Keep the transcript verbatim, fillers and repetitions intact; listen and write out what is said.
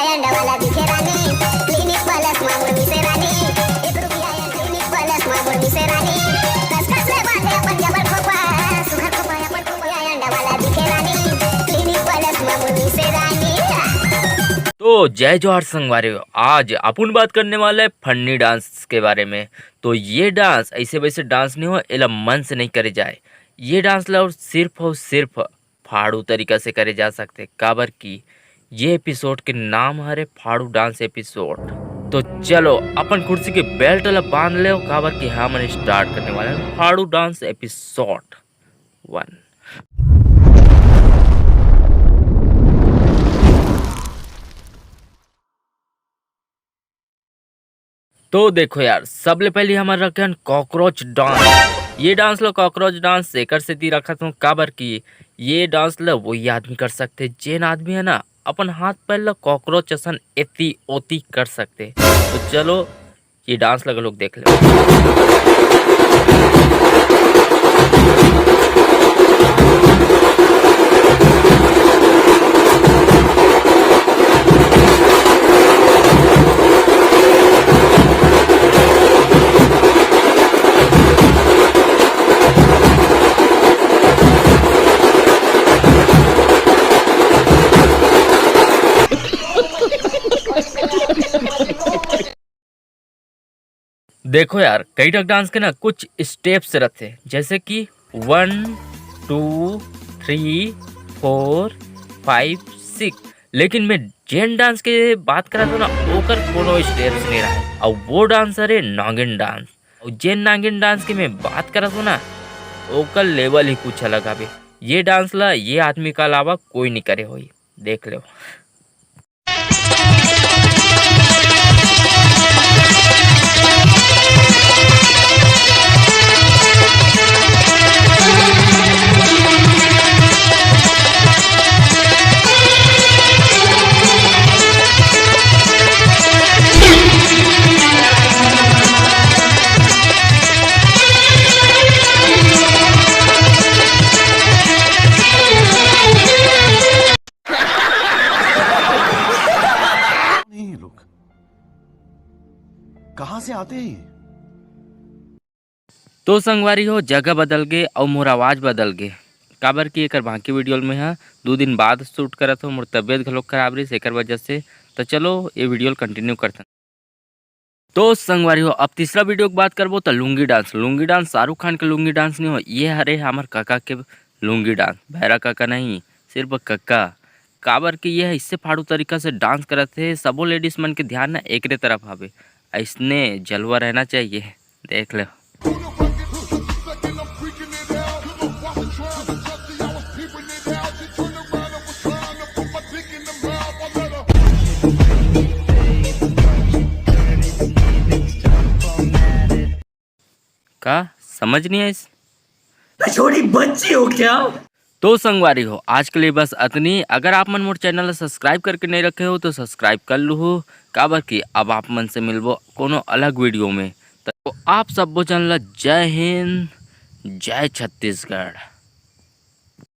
अंडा वाला दिखे रानी, क्लिनिक प्लस मा मुर्गी से रानी। एक रुपया या क्लिनिक प्लस मा मुर्गी से रानी। कस कस ले बांधे अपन जबर खोपा, सुघर खोपा अपन खोपा। अंडा वाला दिखे रानी, क्लिनिक प्लस मा मुर्गी से रानी। तो जय जोहार संगवारी हो, आज अपन बात करने वाला है फन्नी डांस के बारे में। तो ये डांस ऐसे वैसे डांस नहीं हो, एला मन से नहीं करे जाए। ये डांस ला और सिर्फ और सिर्फ फाड़ू तरीका से करे जा सकथे, काबर कि ये एपिसोड के नाम हरे फाड़ू डांस एपिसोड। तो चलो अपन कुर्सी के बेल्ट ला बांध लेव, काबर कि हमन स्टार्ट करने वाले हैं फाड़ू डांस एपिसोड वन। तो देखो यार, सबले पहले हमन रखे हन कॉकरोच डांस। ये डांस ला कॉकरोच डांस एकर सेती रखत हूँ, काबर कि ये डांस ला वही आदमी कर सकथे, जेन आदमी है ना अपन हाथ पैर ला कॉकरोच असन एती ओती कर सकथे। तो चलो ये डांस ला घलोक देख लो। देखो यार, कई ठक डांस के ना कुछ स्टेप्स रथे, जैसे कि one, two, three, four, five, six. लेकिन मैं जेन डांस के बात करत हूँ ना, ओकर कोनो स्टेप्स नहीं रहे। और वो डांस हरे नागिन डांस। और जेन नागिन डांस के मैं बात करत हूँ ना, ओकर लेवल ही कुछ अलग हवे। ये डांस ला ये आदमी के अलावा कोई नहीं करे होई, देख लो। नहीं, ये लोग कहाँ से आते हैं ये? तो संगवारी हो, जगह बदल गे अउ मोर आवाज बदल गे, काबर कि एकर बाकी वीडियो ल मैं ह दू दिन बाद शूट करत हो, मोर तबीयत घलोक खराब रहिस, एकर वजह से। तो चलो, ये वीडियो ल कंटिन्यू करथन। तो संगवारी हो, अब तीसरा वीडियो की बात करबो तो लुंगी डांस। लुंगी डांस शाहरुख खान के लुंगी डांस नहीं हो, ये हरे हमर कका के लुंगी डांस। भैरा कका नहीं, सिर्फ कका। काबर कि ये इससे फाड़ू तरीका से डांस करत हे, सबो लेडीज मन के ध्यान ना एकरे तरफ हवे। ऐसने जलवा रहना चाहिए। देख लो। का समझ नहीं आइस? छोटी बच्ची हो क्या? तो संगवारी हो, आज के लिए बस अतनी। अगर आप मन मोर चैनल ला सब्सक्राइब करके नहीं रखे हो तो सब्सक्राइब कर लूहू, काबर कि अब आप मन से मिलबो कोनो अलग वीडियो में। तो आप सबो जन ला जय हिंद, जय छत्तीसगढ़।